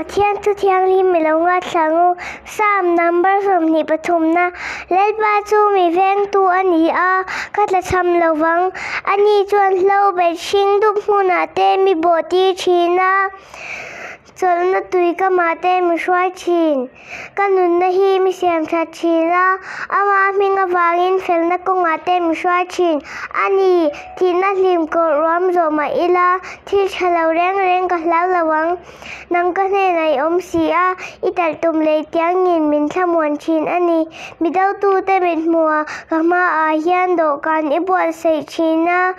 Pathian thu thianghlim i lo ngaithla ang u. Psalm number 23 na, Lalpa chu mi vengtu a ni a, ka tlachham lo vang. Ani chuan hlo bet hring dup hmunah te mi bawh tir thin a, chawlhna tui kamah te mi hruai thin. Ka nunna hi mi siam tha thin a, ama hming avangin felna kawngah te mi hruai thin a ni. Thihna hlim kawrh ruam zawh mah ila, thil tha lo reng reng ka hlau lo ang. Nang ka hnenah i awm si a, i talh tum lei tiangin min thlamuan thin a ni. Mi dotute mithmuha ka hmaah hian dawhkan i buatsaih thin a.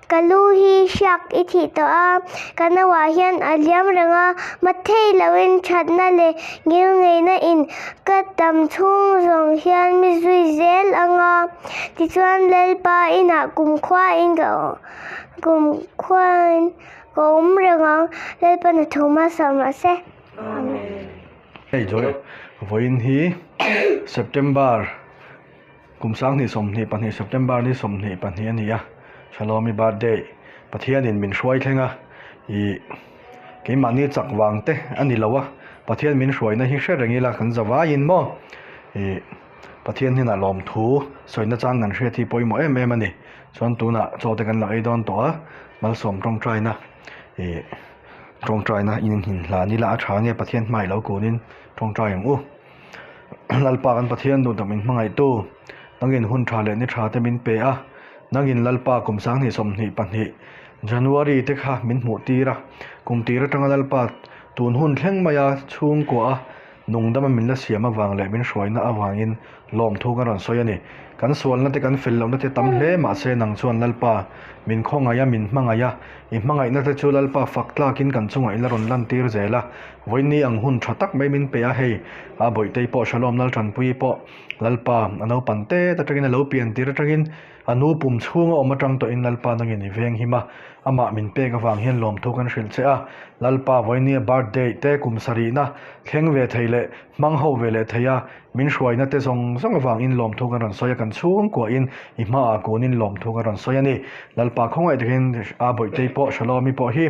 Ka lu hi hriak i thih tawh a, ka nauah hian a liam reng a, mathei loin thatna leh ngil ngeina in ka tam chhung zawng hian mi zui zel ang a, tichuan Lalpa inah kumkhuain ka kumkhuain ka awm reng ang, Lalpa hnathawh hmasa mahse. Amen. Hei vawiin hi September Kum 2022 September ni 22 a ni a, Shalomi birthday Pathianin min hruai thleng a, ih keimahni chak vang te a ni lo a, Pathian min hruaina hi hre reng ila kan za vaiin maw ih Pathian hnenah lawmthu sawina chang kan hriat hi pawimawh em em a ni. Chuan tunah chaw te kan lo ei dawn tawh a, malsawm tawngtaina ih tawngtaina in inhin hlan ila a tha nge Pathian hmai lo kunin tawngtai ang u. Lalpa kan Pathian duh tak min hmangaihtu, nangin hun tha leh ni tha te min pe a, nangin Lalpa kum 2022 January te kha min hmuh tir a, kum tir atanga Lalpa tun hun thleng maia chhungkua a nungdama min la siam avang leh min hruaina avangin lawmthu kan rawn sawi a ni. Kan sualna te kan fel lohna te tam hle mahse nang chuan Lalpa min khawngaih a, min hmangaih a, i hmangaihna te chu Lalpa fak tlakin kan chungah i la rawn lantir zel a. Vawiinni ang hun tha tak mai min pe a, hei a Bawihtei pawh Shalom Laltanpuii pawh Lalpa a naupan tet atangin a lo pian tir atangin a nu pum chhunga awm atang tawhin Lalpa nangin i veng him a, amah min pek avang hian lawmthu kan hrilh che a, Lalpa vawiinni a birthday te kum sarihna thleng ve thei leh hmang ho ve leh thei a, min hruaina te zawng zawng avangin lawmthu kan rawn sawi a, kan chhungkuahin i hmaah kunin lawmthu kan rawn sawi a ni. Lalpa khawngaih takin a Bawihtei pawh Shalomi pawh hi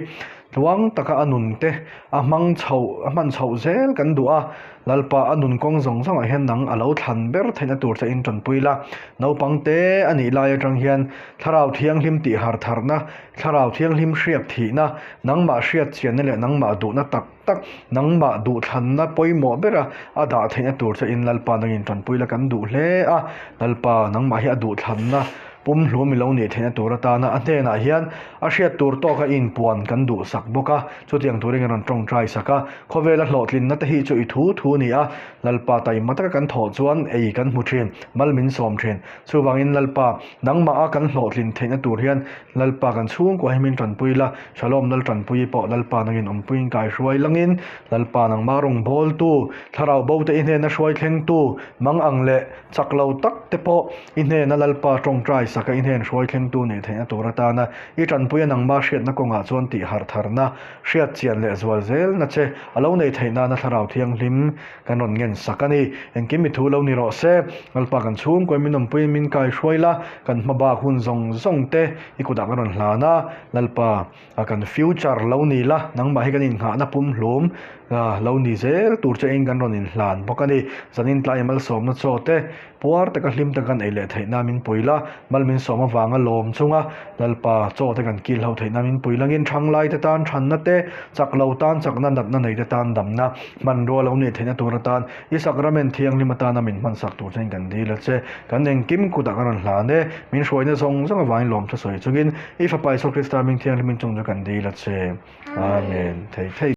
Tluang taka a nun te a hmang chhoh a hman chhoh zel kan duh a, Lalpa a nun kawng zawng zawngah hian nang a lo thlan ber theihna tur che in tanpui la. Naupang te a nih lai atang hian Thlarau Thianghlim tih har tharna, Thlarau Thianghlim hriak thihna, nangmah hriat chianna leh nangmah duhna tak tak, nangmah duhthlanna pawimawh bera a dah theihna tur che in Lalpa nangin tanpui la kan duh hle a. Lalpa nangmah hi a duhthlanna Pumhlum i lo nih theihna tur atana a hnenah hian a hriat tur tawka i inpuan kan duhsak bawk a, chutiang turin kan rawn tawngtai sak a. Khawvela hlawhtlinna te hi chu i thu thu a ni a, Lalpa taima taka kan thawh chuan ei kan hmu thin, mal min sawm thin. Chuvangin Lalpa, nangmah a kan hlawhtlin theihna tur hian Lalpa kan chhungkua hi min tanpui la, Shalom Lal tanpui pawh Lalpa nangin awmpuiin kai hruai langin, Lalpa nangmah rawngbawltu, thlarau bo te i hnena hruai thlengtu, mang ang leh chak lo tak te pawh i hnena Lalpa tawngtai saka i hnen hruai thlengtu nih theihna tur atana i tanpuia nangmah hriatna kawngah chuan tih harh tharna, hriat chian leh zual zelna che a lo nei theih nana Thlarau Thianghlim kan rawn ngen sak a ni. Engkim mi thu lo ni rawh se. Lalpa kan chhungkawi min awmpuiin min kai hruai la, kan hma bak hun zawng zawng te i kutah kan rawn hlan a, Lalpa a kan future lo ni la, nangmah hi kan inngahna pumhlum lo ni zel tur che in kan rawn inhlan bawk a ni. Zanin tlai malsawmna chaw te puar taka hlim taka kan ei leh theih nan min pui la, mal min sawm avanga lawm chunga Lalpa chaw te kan kil ho theih nan min pui langin thanglai te tan thanna te, chak lo tan chakna natna nei te tan damna hmanrua lo nih theihna tur atan I sakramen thianghlim atana min hmansak tur chuan kan dil a che. Kan engkim kutah kan rawn hlan e, min hruaina zawng zawng avangin lawmthu sawi chungin I fapa Isua Krista hming thianghlimin chung chu kan dil a che. Amen. Thei thei.